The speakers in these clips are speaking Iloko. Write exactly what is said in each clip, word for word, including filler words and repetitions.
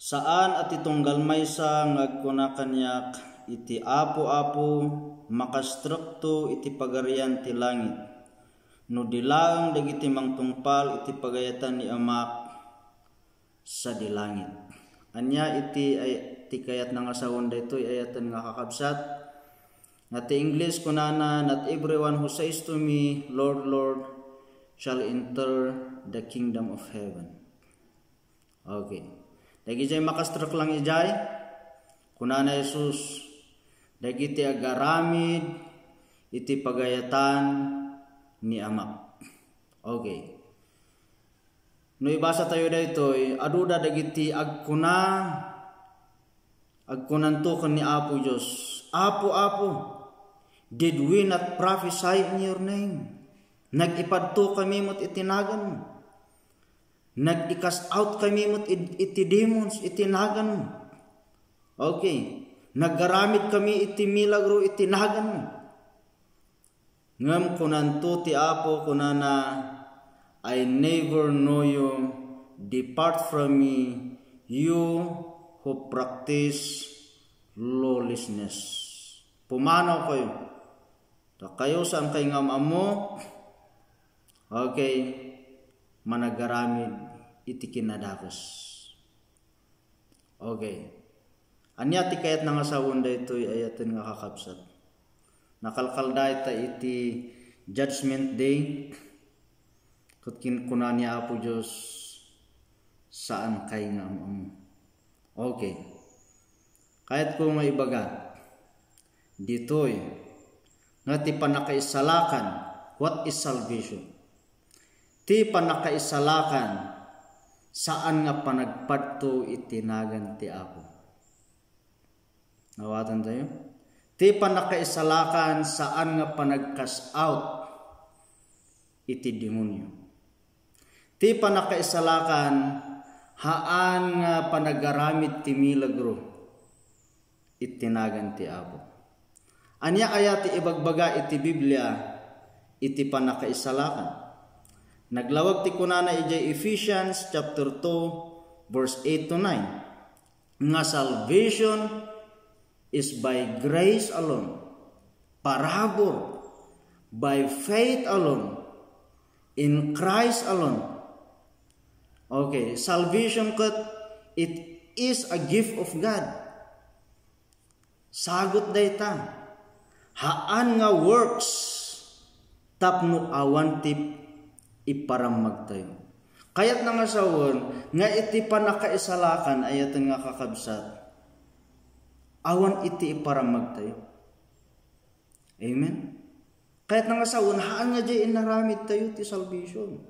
Saan a ti tunggal maysa nga agkuna kaniak iti Apo, Apo, makastrekto iti Pagarian ti Langit, no di laeng dagiti mangtungpal iti pagayatan ni Amak sadi langit. Ania iti ay, ti kayatna nga sawen daytoy ayaten nga kakabsat? Nga ti English kunana, "Not everyone who says to me, 'Lord, Lord,' shall enter the kingdom of heaven." Okay. Dagidiay makastrek lang idiay, kunana Jesus, dagiti agaramid iti pagayatan ni Amak. Okay. No ibasa tayo daytoy, aduda dagiti agkuna, agkunanto ken ni Apo Dios, "Apo, Apo, did we not prophesy in your name? Nag-ipadto kami met iti naganmo. Nag-i-cast out kami met id-, iti demons iti naganmo. Okay. Nagaramid kami iti milagro iti naganmo." Ngem kunanto ti Apo, kunana, "I never know you. Depart from me, you who practice lawlessness." Pumanaw kayo. Dakayo, saan kayo nga am-ammo? Okay, managaramid iti kinadakes. Okay. Ania ti kayatna nga sawen daytoy ayaten nga kakabsat? Nakalkal dayta iti Judgment Day, ket kinkuna ni Apo Dios, "Saan kayo nga am-ammo." Okay. Kayatko nga ibaga ditoy nga ti pannakaisalakan, what is salvation? Ti pannakaisalakan, saan nga panagpadto iti nagan ti Apo. Nawatantayo? Ti pannakaisalakan, saan nga panag-cast out iti demonio. Ti pannakaisalakan, haan nga panagaramid ti milagro iti nagan ti Apo. Ania aya ti ibagbaga iti Biblia iti pannakaisalakan? Naglawag ti kunana idiay Ephesians chapter two, verse eight to nine, nga salvation is by grace alone, parabur, by faith alone, in Christ alone. Okay, salvation ket, it is a gift of God. Sagut dayta. Haan nga works tapno awan ti iparammagtayo. Kayatna nga sawen nga iti pannakaisalakan, ayaten nga kakabsat, awan iti iparammagtayo. Amen? Kayatna nga sawen, haan nga diay inaramidtayo ti salvation.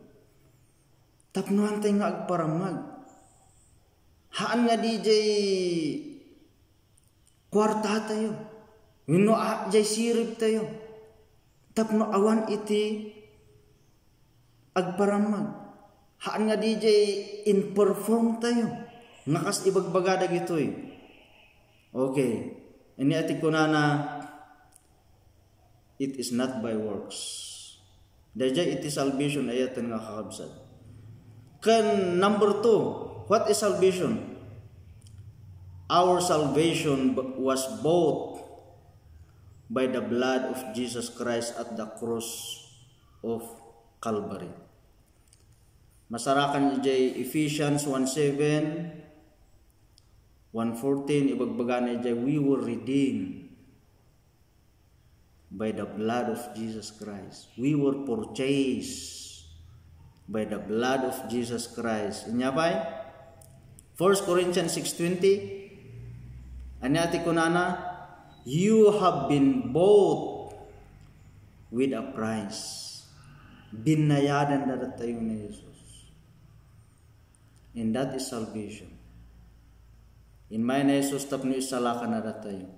Tapno haantay nga agparammag. Haan nga diay kuartatayo. Wenno a-, diay siribtayo. Tapno awan iti agparammag. Haan nga diay in-perform tayo. Nga kas ibagbaga dagitoy. Okay. Ania ti kunana, "It is not by works." Daydiay iti salvation, ayaten nga kakabsat. Ken number two, what is salvation? Our salvation b-, was bought by the blood of Jesus Christ at the cross of Calvary. Masarakan idiay Ephesians one seven, one fourteen, ibagbagana idiay, "We were redeemed by the blood of Jesus Christ. We were purchased by the blood of Jesus Christ." Ania pay? First Corinthians six twenty, ania ti kunana? "You have been bought with a price." Binnayadan datayo ni Jesus. And that is salvation. Immay ni Jesus tapno isalakan datayo.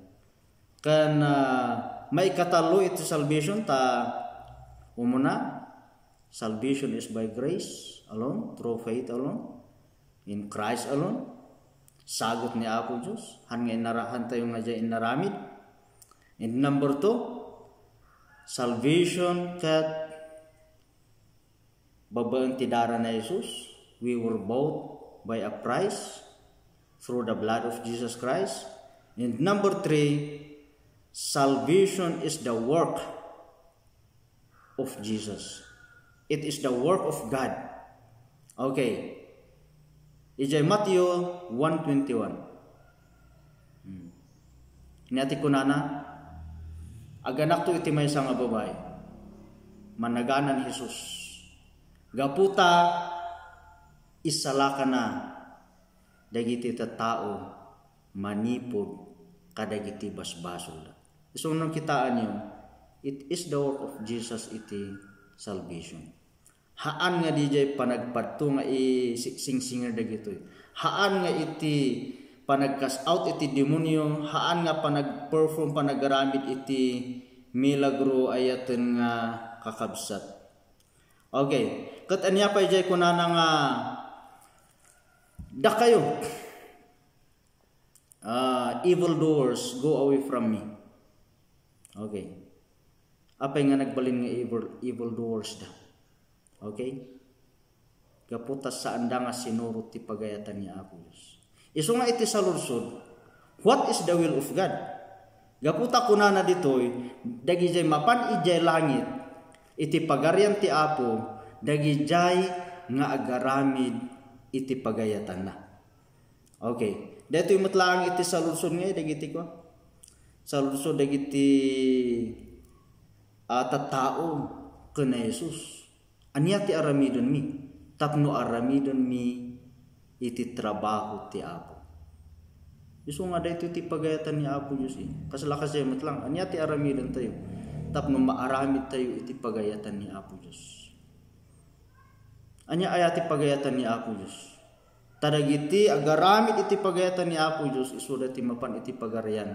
Ken, ah, maikatallo iti salvation ta umuna, salvation is by grace alone, through faith alone, in Christ alone. Sagut ni Apo Dios. Haan nga inara-, haantayo nga diay inaramid. And number two, salvation ket babaen ti dara ni Jesus, we were bought by a price. through the blood of Jesus Christ. And number three, salvation is the work of Jesus. It is the work of God. Okay. Idiay Mateo one twenty-one. Hmm. Ania ti kunana, "Aganakto iti maysa nga babai." Mannagana ni Jesus. Gapu ta isalakana dagiti tattao manipud kadagiti basbasolda. Isu no kitaenyo, it is the work of Jesus iti salvation. Haan nga diay panagpadto nga i-, si-, singsinger dagitoy. Haan nga iti panag-cast out iti demonio, haan nga panag-perform, panagaramid iti milagro ayaten nga kakabsat. Okay. Ket ania pay diay kunana nga, "Dakayo, ah, evil doers, go away from me." Okay. Apay nga nagbalin nga evil, evil doers da? Okay? Gapu ta saanda nga sinurot ti pagayatan ni Apo Dios. Isu nga iti saludsod, what is the will of God? Gapu ta kunana ditoy, dagidiay mapan idiay langit, iti pagarian ti Apo, dagidiay nga agaramid iti pagayatanna. Okay. Daytoy met laeng iti saludsod nga dagiti kua. Saludsod dagiti, ah, tattao ken ni Jesus. Ania ti aramidenmi tapno aramidenmi iti trabaho ti Apo? Isu nga daytoy ti pagayatan ni Apo Dios, eh. Kasla kasdiay met lang, ania ti aramidentayo tapno maaramidtayo iti pagayatan ni Apo Dios? Ania aya ti pagayatan ni Apo Dios? Ta dagiti agaramid iti pagayatan ni Apo Dios, isuda ti mapan iti pagarian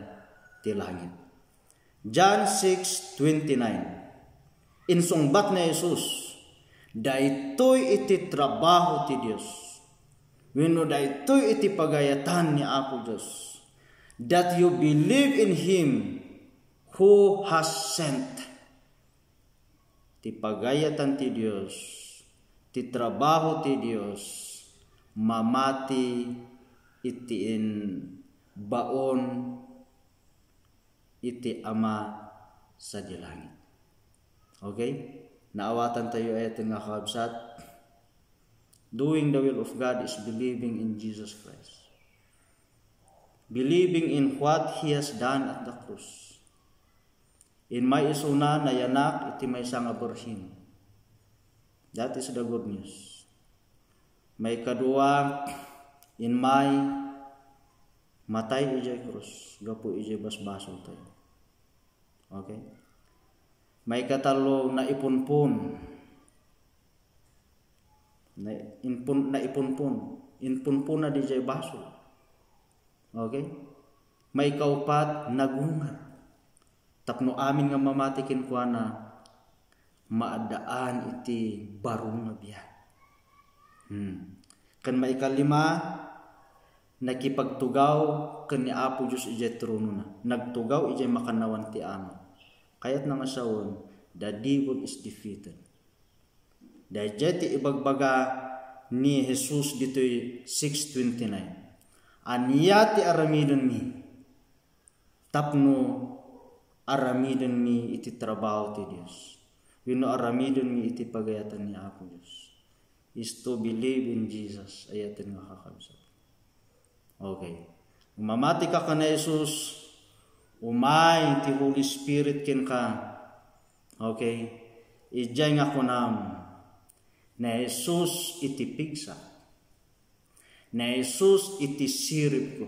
ti langit. John six twenty-nine. Insungbat ni Jesus, "Daytoy iti trabaho ti Dios, wenno daytoy iti pagayatan ni Apo Dios, that you believe in Him who has sent." Ti pagayatan ti Dios, ti trabaho ti Dios, mamati iti imbaon iti Ama sadi langit. Okay? Naawatantayo, ayaten nga kakabsat, doing the will of God is believing in Jesus Christ. Believing in what He has done at the cross. Immay isuna, nayanak iti maysa nga birhen. That is the good news. Maikadua, immay matay idiay krus gapu idiay basbasoltayo. Okay? Maikatallo, naipunpon. Na-, inpun-, naipunpon. Inpunpona idiay basol. Okay? Maikaupat, nagungar. Tapno amin nga mamati kenkuana, maaddaan iti baro nga biag. Hmm. Ken maikalima, nakipagtugaw ken ni Apo Dios idiay tronona. Nagtugaw idiay makannawan ti Ama. Kayatna nga sawen, the devil is defeated. Daydiay ti ibagbaga ni Jesus ditoy six twenty-nine. Ania ti aramidenmi tapno aramidenmi iti trabaho ti Dios, wenno aramidenmi iti pagayatan ni Apo Dios? Is to believe in Jesus, ayaten nga kakabsat. Okay. Mamati ka ken ni Jesus, umay ti Holy Spirit kenka. Okay. Idiay nga kunam, ni Jesus iti pigsa. Ni Jesus iti siribko.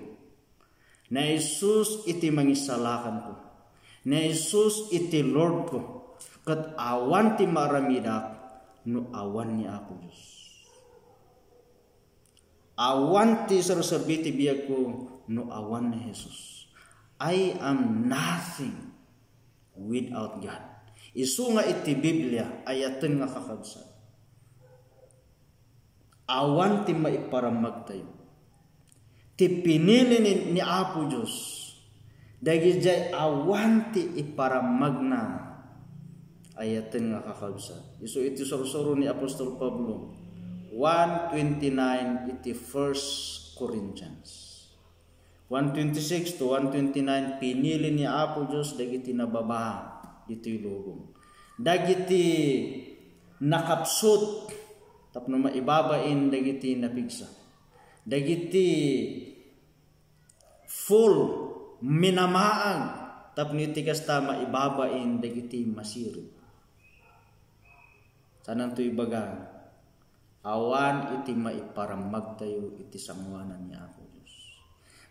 Ni Jesus iti mangisalakanko. Ni Jesus iti Lordko. Ket awan ti maaramidak no awan ni Apo Dios. Awan ti serserbi ti biagko no awan ni Jesus. I am nothing without God. Isu nga iti Biblia, ayaten nga kakabsat, awan ti maiparamagtayo. Ti pinili ni, ni Apo Dios, dagidiay awan ti iparamagna, ayaten nga kakabsat. Isu iti sursuro ni Apostol Pablo, one twenty-nine iti First Corinthians. one twenty-six to one twenty-nine, pinili ni Apo Dios dagiti nababa ditoy lubong. Dagiti nakapsut tapno maibabain dagiti napigsa. Dagiti full, minamaag, tapno iti kasta maibabain dagiti masirib. Sananto ibaga, awan iti maiparamagtayo iti sangoanan ni Apo Dios.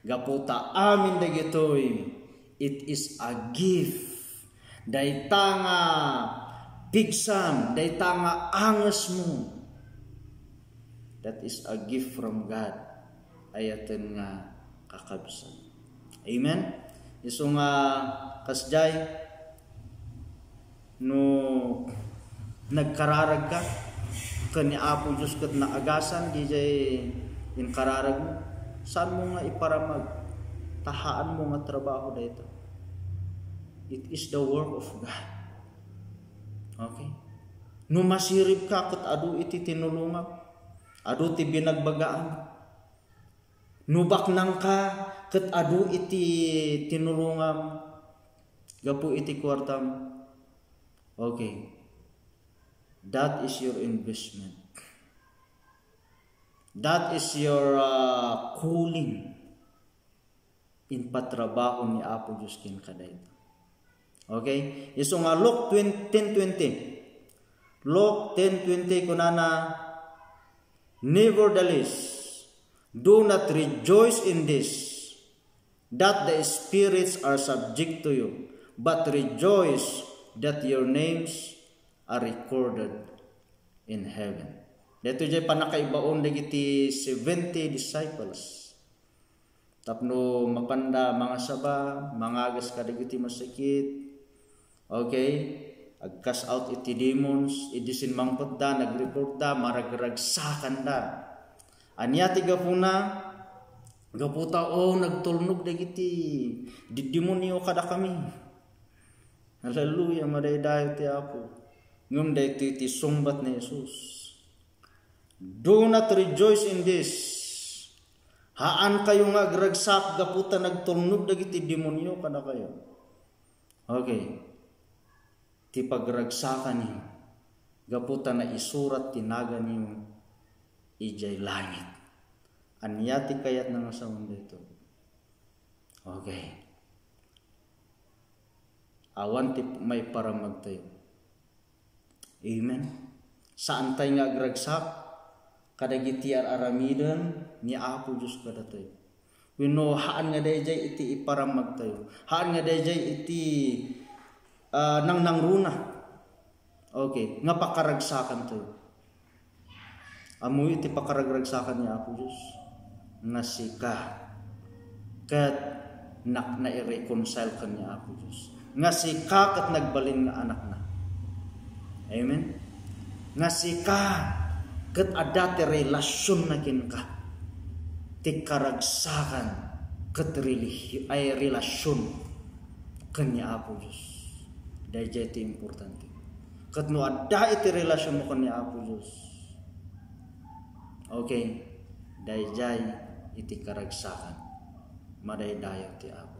Gapu ta amin dagitoy, it is a gift. Dayta nga pigsam, dayta nga angesmo, that is a gift from God. Ayaten nga kakabsat. Amen? Isu nga kasjay, no nagkararagka ken ni Apo Dios ket naagasan diay inkararagmo, saanmo nga iparamag, ta haanmo nga trabaho dayta. It is the work of God. Okay? No masiribka ket adu iti tinulongam, adu ti binagbagaam. No baknangka ket adu iti tinulongam gapu iti kuartam. Okay. That is your investment. That is your, uh, calling in patrabaho ni Apo Dios kenka dayta. Okay? Isu nga Luke twenty, ten twenty. Luke ten twenty, kunana, "Nevertheless, do not rejoice in this, that the spirits are subject to you, but rejoice that your names are recorded in heaven." Daytoy diay pannakaibaon dagiti seventy disciples. Tapno mapanda mangasaba, mangagas kadagiti masakit. Okay? Ag-cast out iti demons, idi simmangpetda, nagreportda, maragragsakanda. Ania ti gapuna? Gapu ta, o, nagtulnog dagiti diddemonio kadakami. Hallelujah, madaydayaw ti Apo. Ngem daytoy ti sungbat ni Jesus. Do not rejoice in this. Haankayo nga agragsak gapu ta nagtulnog dagiti demonio kadakayo. Okay. Ti pagragsakanyo, gapu ta naisurat ti naganyo idiay langit. Ania ti kayatna nga sawen daytoy? Okay. Awan ti maiparamagtayo. Amen. Saantay nga agragsak kadagiti ar-aramiden ni Apo Dios kadatayo. Wenno, haan nga daydiay iti iparamagtayo. Haan nga daydiay iti, ah, nangnangruna. Okay, nga pakaragsakantayo. Ammo iti pakaragragsakan ni Apo Dios, nga sika ket nak-, naireconcile ken ni Apo Dios, nga sika ket nagbalin nga anakna. Amen? Nga sika ket adda ti relasionna kenka. Ti karagsakan ket religi-, ay, relasion ken ni Apo Dios. Daydiay ti importante. Ket no adda iti relasionmo ken ni Apo Dios, okay, daydiay iti karagsakan, madaydayaw ti Apo